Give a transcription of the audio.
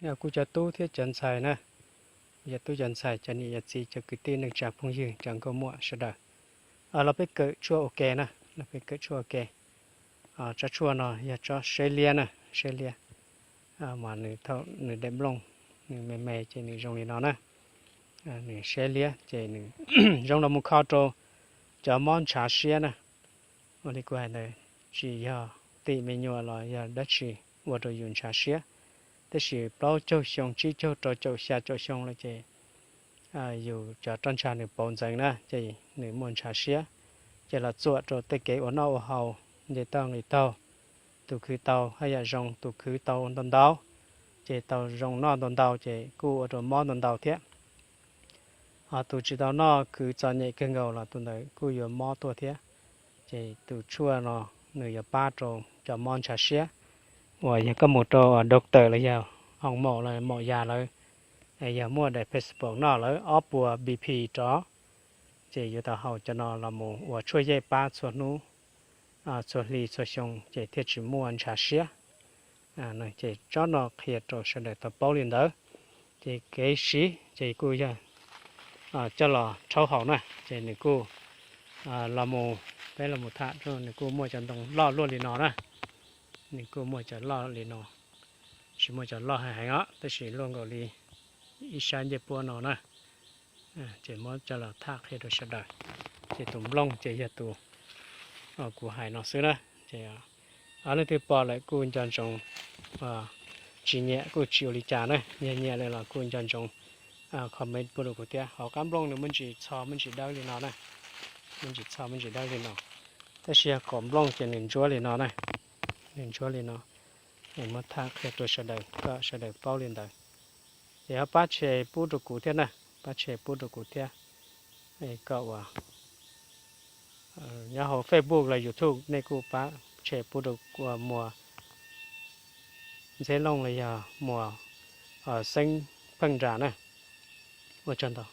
Kuv cov tub thiab cov ntxhais na, cov tub cov ntxhais, cov niam cov txiv, cov kwv tij neej tsa phooj ywg, cov nkauj muam sawv daws, los peb kawm tshuaj ua ke na, los peb kawm tshuaj ua ke. Tsob tshuaj no yog tsob seb liab na, seb liab, mas nws thaum nws daim nplooj nws me me ces nws zoo li no na. Nws seb liab ces nws zoo los mus kho rau cov mob ntshav siab na. Ua li kuv hais ntawd, tsis yog tim me nyuam los yog dab tsi ua rau yus ntshav siab, tab sis plaub caug xyoo, tsib caug, rau caum, xya caum xyoo lawm ces yus cov roj ntsha nws pauv ntxeev na ces nws muaj ntshav siab, ces los txuam rau tej kev ua noj ua haus, nce toj nqis taug, tus khwv tau haj yam zoo, tus khwv tau ntau ntau ces tau zoo noj ntau ntau ces kuj ua rau mob ntau ntau thiab. Ho tus tsis tau noj khwv txom nyem kawg nkaus los tus ntawd kuj yuav mob tuaj thiab. Ces tus tshuaj no nws yuav pab rau cov mob ntshav siab. Uas yog koj mus rau doctor los yog hoo maum los maum yas lawv, yog muaj daim passport noj lawv ob puas B P rov, ces yuav tau haus cov no los mus ua tshuaj yej pab txhua hnub, txhua hli txhua xyoo ces thiaj tsis muaj ntshav siab. Ces tsob no qhia rau sawv daws tau paub li ntawd. Ces kev siv ces kuj yog coj los rhaub haus na, ces nws kuj los mus, peb los mus tham, nws kuj muaj cov ntoo loj luaj li no na. Nws kuj muaj cov loj li no, tsis muaj cov loj heev heev os, tab sis luaj nkaus li ib sab ncej puab no na. Ces muab coj los tham qhia rau sawv daws. Ces tus nplooj ces yog tus kuv hais no xwb na. Ces leej twg pom lawm kuj nco ntsoov, tsis nyiam kuj tsis ua li cas na, yog nyiam lawm los kuj nco ntsoov comment pub rau kuv thiab. Hauv qab nplooj nws muaj ntsis txho muaj ntsis dawb li no na, muaj ntsis txho muaj ntsis dawb li no, tab sis yog kaum nplooj ces nws ntsuab li no na, nws ntsuab li no. Muab tham qhia rau sawv daws kom sawv daws paub li ntawd. Ces ho pab share pub rau kuv thiab na, pab share pub rau kuv thiab. Kom uas nyob hauv Facebook los YouTube nej kuj pab share pub rau kuv, Muas Ntxhiab Looj los yog Muas Xeeb Pheej Nras na. Ua tsaug ntau.